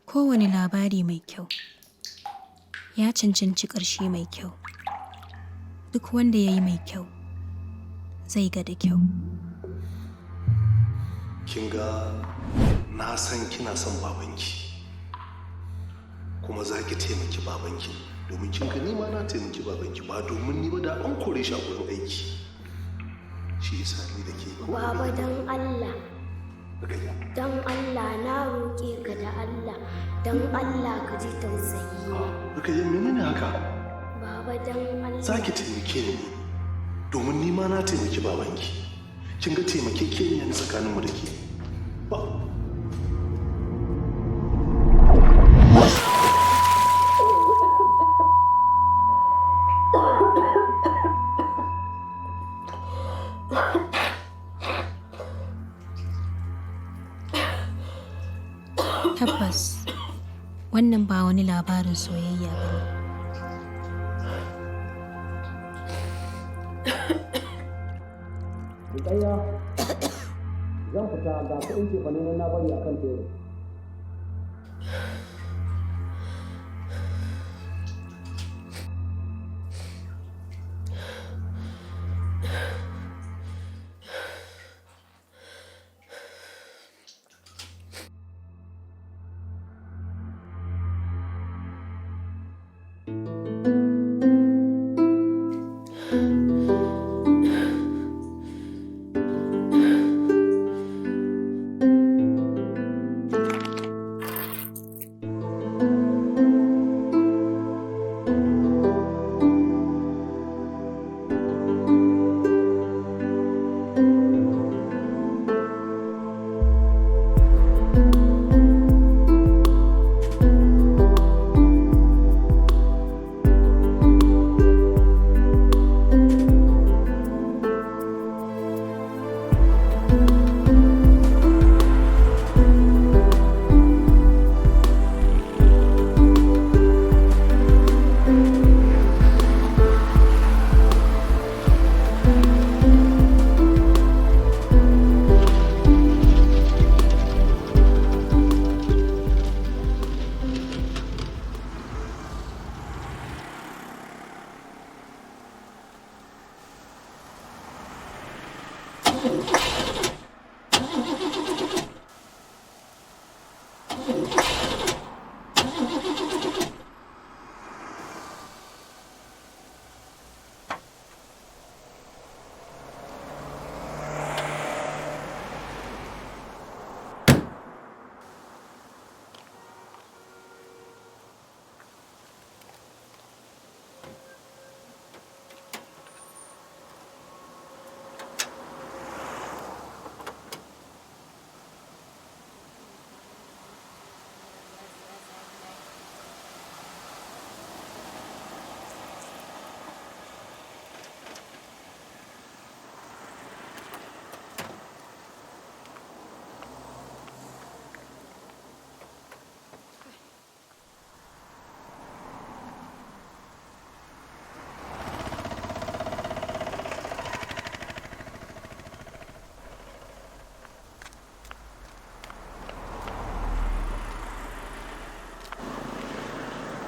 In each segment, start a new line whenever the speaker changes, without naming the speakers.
Kowane labari mai kyau ya cancanci ƙarshe mai kyau. Duk wanda ya yi mai kyau zai ga da kyau.
Kin ga, na san kina son babanki, kuma za ki taimaki babanki, domin kin ga ni ma na taimaki babanki. Ba domin ni ba, da an kore shi a gurin aiki. Shi yasa ni da ke ko
Baba, don Allah,
Rukayya.
Don Allah, na roƙe ka da Allah, don Allah ka ji tausayi na.
Rukayya, menene haka?
Baba, don Allah.
Za ki taimake ni ne domin ni ma na taimaki babanki. Kin ga taimakekeniya ne tsakaninmu da ke ba.
Tabbas, wannan ba wani labarin soyayya ba ne.
Rukayya, zan fita, ga kuɗin cefane nan na bari akan tebur.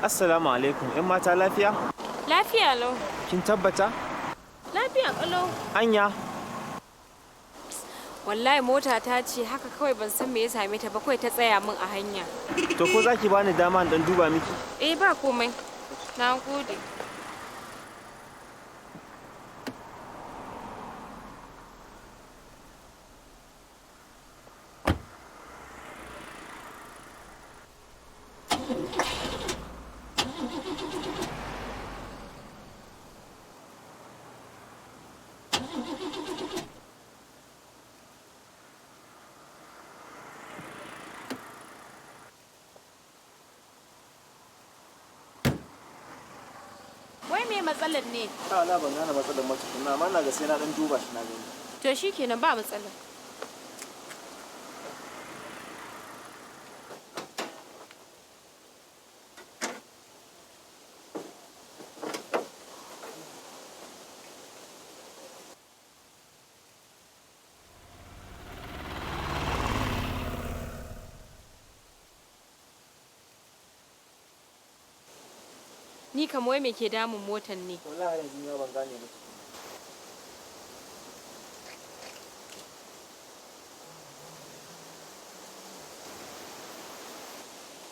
Assalamu alaikum, ‘yan mata, lafiya?
Lafiya lau.
Kin tabbata?
Lafiya kalau.
Anya?
Wallahi mota ta ce haka kawai, ban san me ya same ta ba, kawai ta tsaya min a hanya.
To, ko za ki bani dama in dan duba miki?
Eh, ba komai. Na gode. Wai me matsalar ne?
A na ban gane matsalar mota kuma, amma na ga sai na dan duba shi na gani.
To shikenan, ba matsala. Ni kam wai me ke damun motan ne?
Wallahi yanzu ni ma ban gane ba.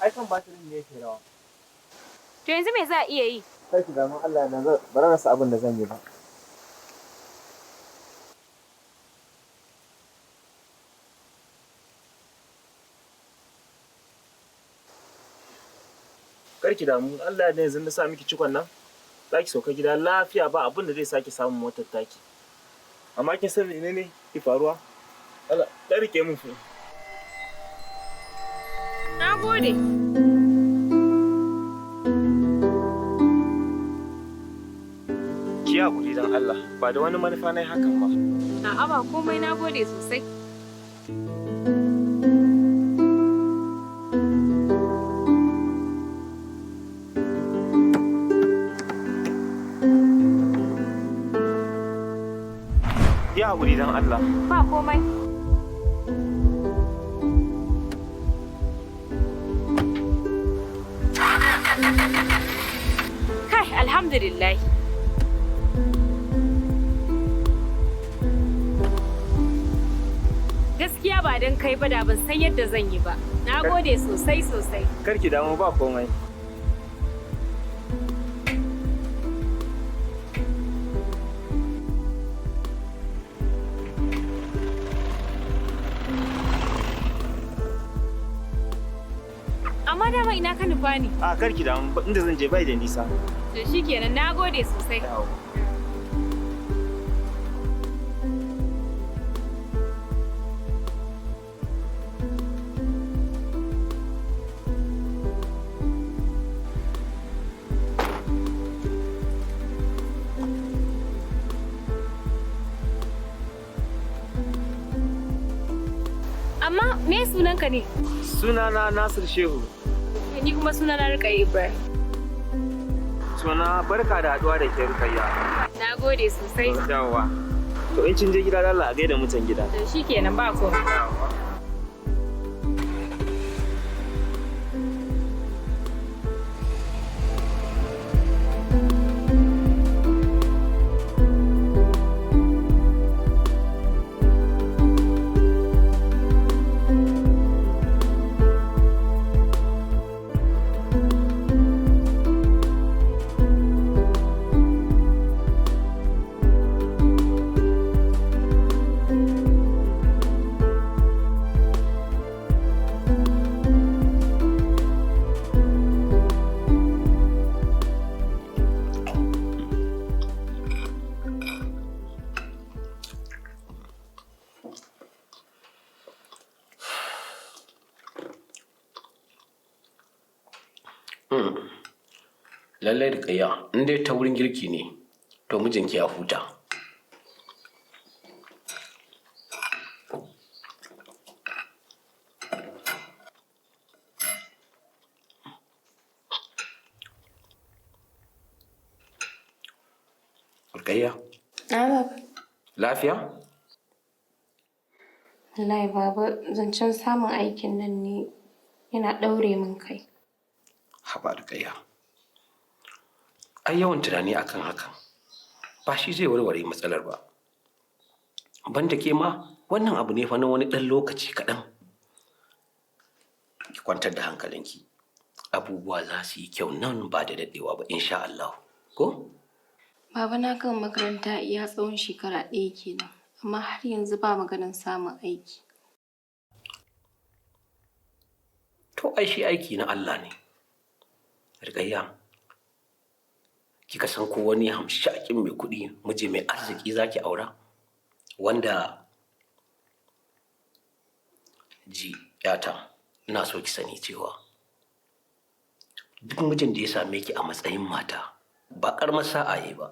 Ai kan batirin ne yake rawa.
To yanzu me za a iya yi?
Kar ki damu, Allah na zan ba rasa abin da zan yi ba. Kar ki damu, Allah ya yanzu na sa miki cikon nan. Za ki sauka gida lafiya, ba abin da zai sake samun motar taki. Amma kin san menene ke faruwa? Allah, ɗan rike min fu.
Na gode.
Ki yi hakuri don Allah, ba da wani manufa na yi hakan ba.
A'a, ba komai, na gode sosai.
Ki yi hakuri don Allah.
Ba komai. Kai, alhamdulillah. Gaskiya ba don kai ba da ban san yadda zan yi ba. Na gode sosai sosai.
Kar ki damu, ba komai.
Amma dama ina ka nufa ne?
A kar ki damu, inda zan je bai da nisa.
To shikenan, na gode sosai. Amma me sunanka ne?
Sunana Nasir Shehu.
Ni kuma sunana Rukayya Ibrahim.
Suna barka da haduwa da ke, Rukayya.
Na gode sosai.
Yawwa. To in kin je gida, Allah a gaida mutan gida.
To shikenan, ba komai.
Lallai Rukayya, in dai ta wurin girki ne, to mijinki ya huta. Rukayya,
Na baba.
lafiya?
Wallahi baba, zancen samun aikin nan ne yana ɗaure min kai.
Haba Rukayya. Ai yawan tunani akan hakan ba shi zai warware matsalar ba. Banda ke ma, wannan abu ne fa na wani ɗan lokaci kaɗan. Ki kwantar da hankalinki. Abubuwa za su yi kyau nan ba da daɗewa ba, insha Allah. Ko?
Baba, na gama makaranta iya tsawon shekara ɗaya kenan, amma har yanzu ba maganin samun aiki.
To ai shi aiki na Allah ne. Rukayya, kika san ko wani hamshakin mai kuɗi, miji mai arziki zaki aura? Wanda ji yata, ina so ki sani cewa duk mijin da ya same ki a matsayin mata ba ƙaramar sa'a yi ba.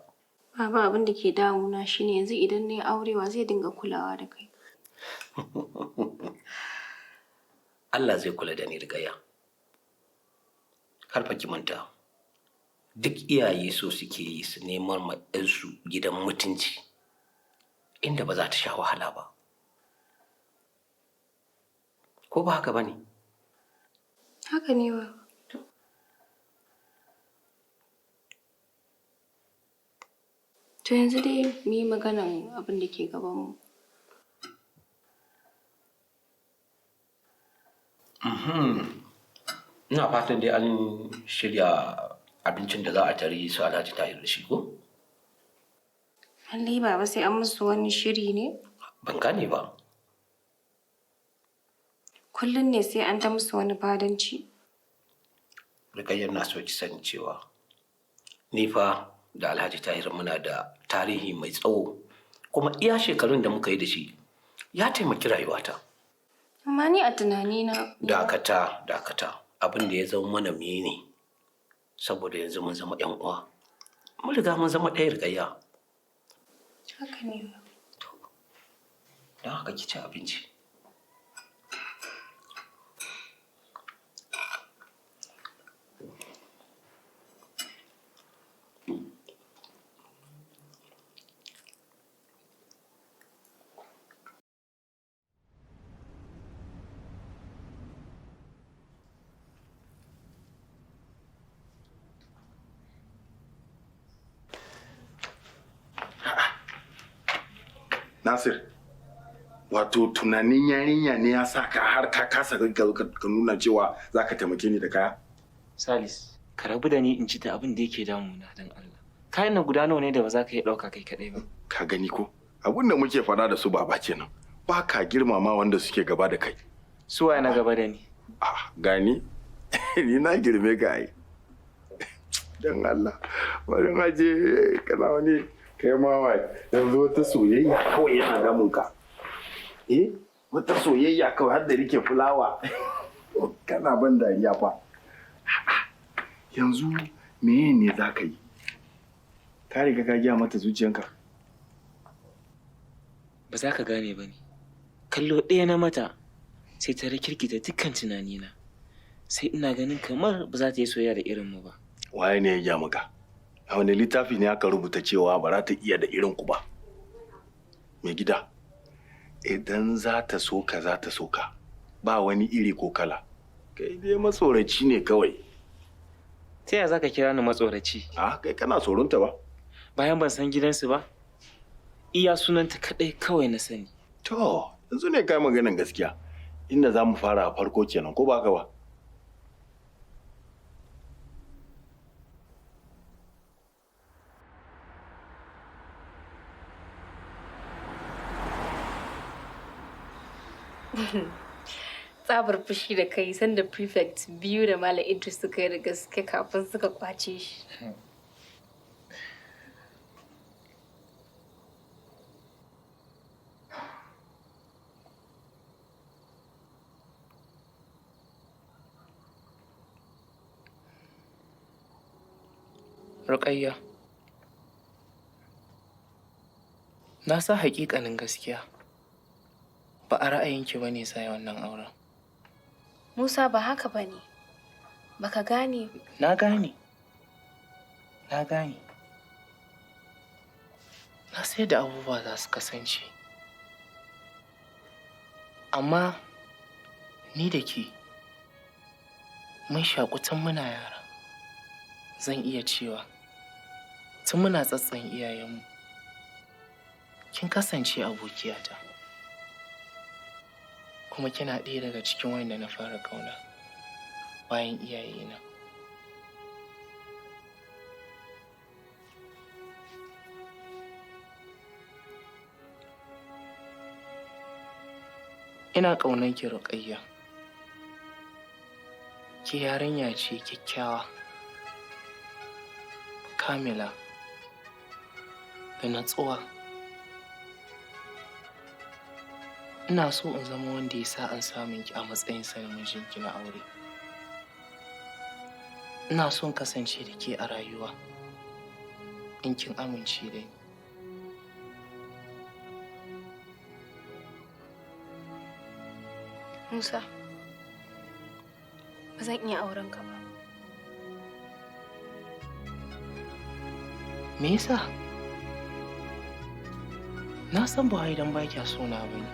Baba, abin da ke damuna shine yanzu idan na yi aure, wa zai dinga kulawa da kai?
Allah zai kula da ni, Rukayya. Kar fa ki manta, duk iyaye so suke yi su neman ma 'yarsu gidan mutunci inda ba za ta sha wahala ba. Ko ba haka ba ne?
Haka ne baba. To yanzu dai mu yi maganan abin da ke gabanmu.
Ina fatan dai an shirya abincin da za a tari su Alhaji Tahir da shi ko?
Lallai baba sai an musu wani shiri ne?
Ban gane ba.
Kullum ne sai an ta musu wani fadanci.
Rikayyar, na so ki sani cewa ni fa da Alhaji Tahir muna da tarihi mai tsawo, kuma iya shekarun da muka yi da shi ya taimaki rayuwata.
Amma ni a tunanina.
Dakata, dakata. Abin da ya zama mana mene, saboda yanzu mun zama 'yan uwa. Mun riga mun zama ɗaya, Rikayya.
Haka ne.
Don haka ki ci abinci.
Nasir, wato tunanin yarinya ne ya sa ka har ka kasa ka nuna cewa za ka taimake ni da kaya?
Salis, ka rabu da ni in ci da abin da yake damuna don Allah. Kayan nan guda nawa ne da ba za ka iya ɗauka kai kaɗai ba?
Ka gani ko? Abin da muke faɗa da su baba kenan. Ba ka girmama wanda suke gaba da kai.
Su waye na gaba da ni?
Ah, gani? Ni na girme ka ai. Dan Allah, bari in aje kana wani kai ma wai yanzu wata soyayya kawai yana damun ka. Eh, wata soyayya kawai har da rike fulawa. Kana ban dariya fa. Yanzu meye ne za ka yi? Ka riga ka gaya mata zuciyanka.
Ba za ka gane ba ne. Kallo ɗaya na mata sai ta rikirkita dukkan tunanina. Sai ina ganin kamar ba za ta yi soyayya da irinmu ba.
Waye ne ya gaya maka? A wani littafi ne aka rubuta cewa ba za ta iya da irin ku ba? Mai gida, idan za ta so ka, za ta so ka. Ba wani iri ko kala. Kai dai matsoraci ne kawai.
Ta yaya za ka kira ni matsoraci?
A kai kana tsoronta ba?
Bayan ban san gidansu ba? Iya sunanta kaɗai kawai na sani.
To, yanzu ne kai maganan gaskiya. Inda za mu fara a farko kenan, ko ba haka ba?
Tsabar fushi da kai sanda prefect biyu da Malam Idris suka yi da gaske kafin suka kwace shi.
Rukayya. Na sa haƙiƙanin gaskiya. Ba a ra'ayinki ba ne sai wannan auren.
Musa, ba haka ba ne. Baka gane.
Na gane. Na gane. Na sai da abubuwa za su kasance. Amma ni da ke mun shaƙu tun muna yara. Zan iya cewa tun muna tsatson iyayenmu. Kin kasance abokiyata. Kuma kina ɗaya daga cikin wanda na fara ƙauna bayan iyayena. Ina ƙaunar ki, Ruƙayya. Ki yarinya ce kyakkyawa, kamila, da natsuwa. Ina so in zama wanda ya sa an samun ki a matsayin sa na mijinki na aure. Ina son kasance da ke a rayuwa in kin amince da ni.
Musa, ba zan iya auren ka ba.
Me yasa? Na san ba wai dan ba kya so na bane.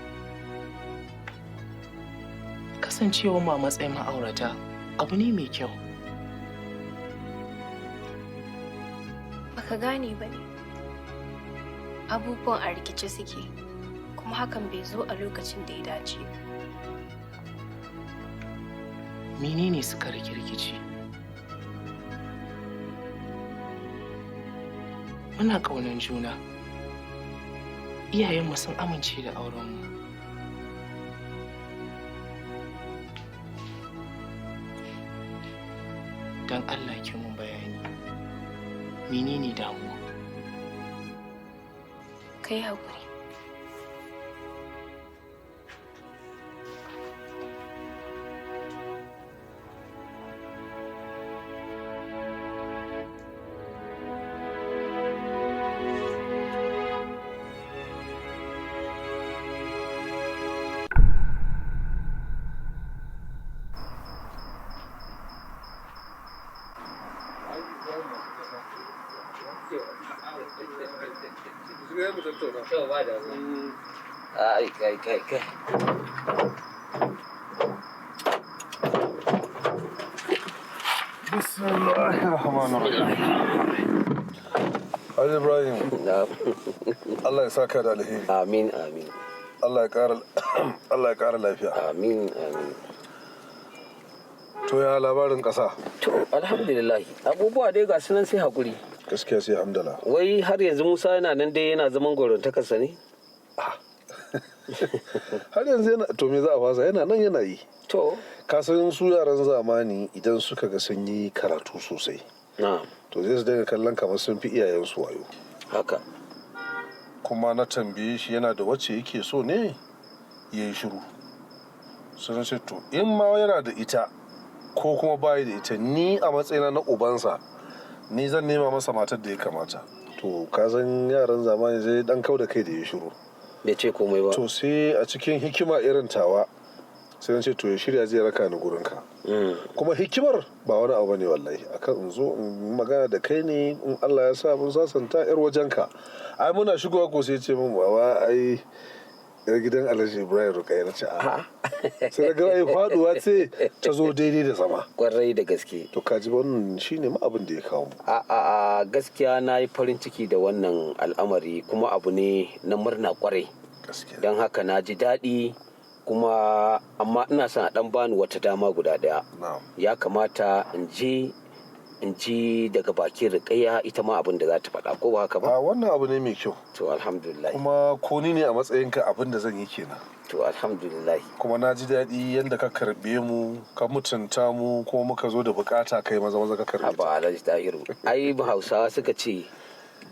Kasancewa mu a matsayin ma'aurata abu ne mai kyau.
Baka gane ba ne. Abubuwan a rikice suke, kuma hakan bai zo a lokacin da ya dace ba.
Menene suka rikirkice? Muna ƙaunar juna. Iyayenmu sun amince da aurenmu. Don Allah ki mun bayani. Menene damuwa?
Ka yi haƙuri.
Ai, kai, kai, kai.
Bismillahirrahmanirrahim. Haji Ibrahim. Allah ya saka da alheri.
Amin, amin.
Allah ya ƙara Allah ya ƙara lafiya.
Amin, amin.
To ya labarin ƙasa?
To, alhamdulillah. Abubuwa dai ga sunan sai hakuri.
Gaskiya sai hamdala.
Wai har yanzu Musa yana nan dai yana zaman gorontakarsa ne?
Har yanzu yana to me za a fasa yana nan yana yi.
To.
Ka san su yaran zamani idan suka ga sun yi karatu sosai.
Na'am.
To zai su daga kallon kamar sun fi iyayensu wayo.
Haka.
Kuma na tambaye shi yana da wacce yake so ne ya yi shiru. Sun ce to in ma yana da ita ko kuma bayi da ita ni a matsayina na ubansa ni zan nema masa matar da ya kamata. To ka san yaran zamani zai dan kau da kai da ya shiru.
Bai ce komai ba.
To sai a cikin hikima irin tawa sai na ce to ya shirya zai raka ni gurinka. Kuma hikimar ba wani abu ne wallahi akan in zo in magana da kai ne in Allah ya sa mun sasanta yar wajenka. Ai muna shigowa ko sai ce min baba ai yar gidan Alhaji Ibrahim Rukai na ce a. Sai na ga ai faduwa ce ta zo daidai da zama.
Kwarai da gaske.
To ka ji wannan shine ma abin da ya kawo mu.
A gaskiya na yi farin ciki da wannan al'amari kuma abu ne na murna kwarai. Don haka na ji daɗi kuma amma ina son a ɗan bani wata dama guda ɗaya. Ya kamata in je in ji daga bakin Rukayya ita ma abin da za ta faɗa ko ba haka ba?
A wannan abu ne mai kyau.
To alhamdulillah.
Kuma ko ni ne a matsayinka abin da zan yi kenan.
To alhamdulillah.
Kuma na ji daɗi yadda ka karɓe mu, ka mutunta mu kuma muka zo da bukata kai maza maza ka karɓe.
Haba Alhaji Tahiru. Ai Hausawa suka ce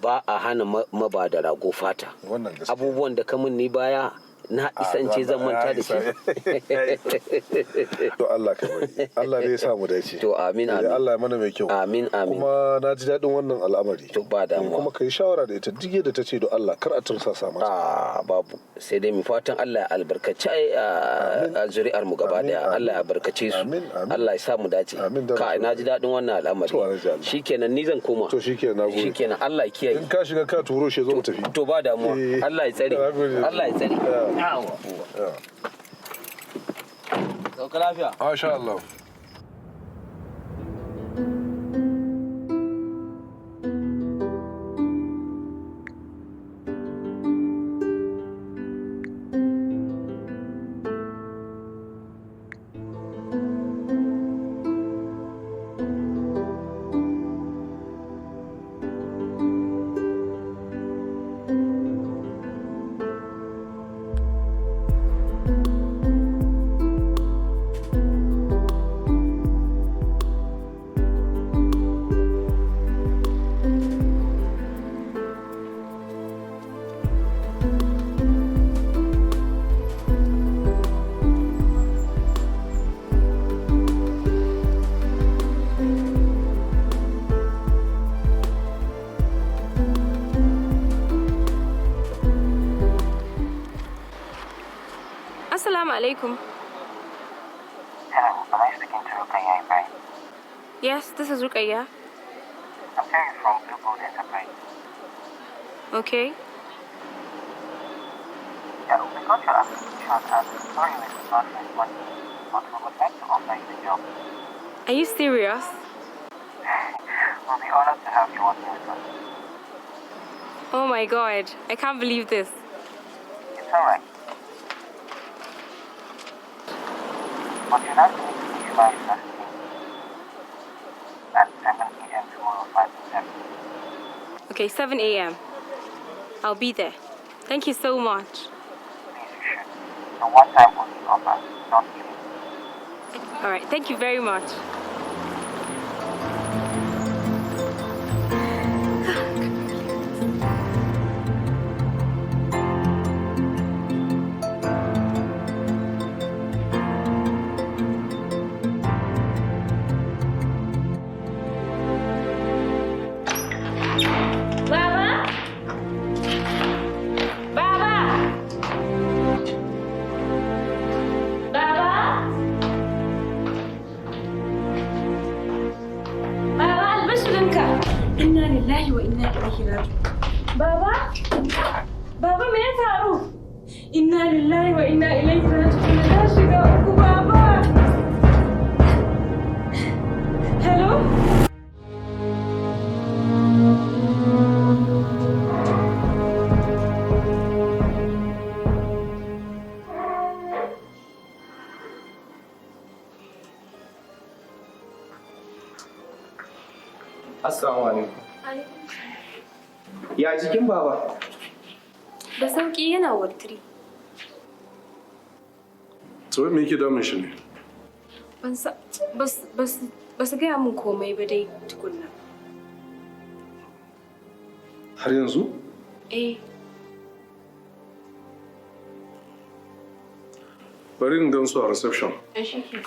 ba a hana maba da rago fata.
Wannan gaskiya.
Abubuwan da ka mun ni baya na isance zan manta da shi.
To Allah ka bari. Allah ne ya sa mu dace.
To amin amin.
Allah ya mana mai kyau.
Amin amin.
Kuma na ji daɗin wannan al'amari.
To ba damuwa.
Kuma ka yi shawara da ita duk yadda ta ce don Allah kar a tursasa mata.
Ah babu sai dai mu fatan Allah ya albarkaci a zuri'ar mu gaba daya. Allah ya albarkace su.
Amin amin.
Allah ya sa mu dace.
Amin
Ka na ji daɗin wannan al'amari.
To Alhaji Allah.
Shikenan ni zan koma.
To shikenan na gode.
Shikenan Allah ya kiyaye.
In ka shiga ka turo shi zo mu tafi.
To ba damuwa. Allah ya tsare. Allah ya tsare. Sauka lafiya.
Masha Allah.
Assalamu alaikum.
Hello, am I speaking to Rukaya Ibrahim?
Yes, this is Rukaya.
I'm calling from Blue Gold Enterprise.
Okay.
Yeah, we got your application and sorry we could not respond, but we would like to offer you the job.
Are you serious?
We'll be honored to have you working with us.
Oh my God, I can't believe this.
It's alright. But you'll have to meet me by University at 7 a.m. tomorrow, 5 to 7.
Okay, 7 a.m. I'll be there. Thank you so much.
Please, you should. The one time only offer, not given.
All right, thank you very much. Baba? Baba? Baba? Baba albishirinka. Inna lillahi wa inna ilaihi raji'un. Baba? Baba me ya faru? Inna lillahi wa inna ilaihi raji'un. Na shiga uku baba. Hello?
Assalamu alaikum. Ya jikin baba?
Da sauki yana wartiri.
To me yake damun shi ne?
Ban sa bas bas ba su gaya min komai ba dai tukunna.
Har yanzu?
Eh.
Bari in gan su a reception.
Shi ke.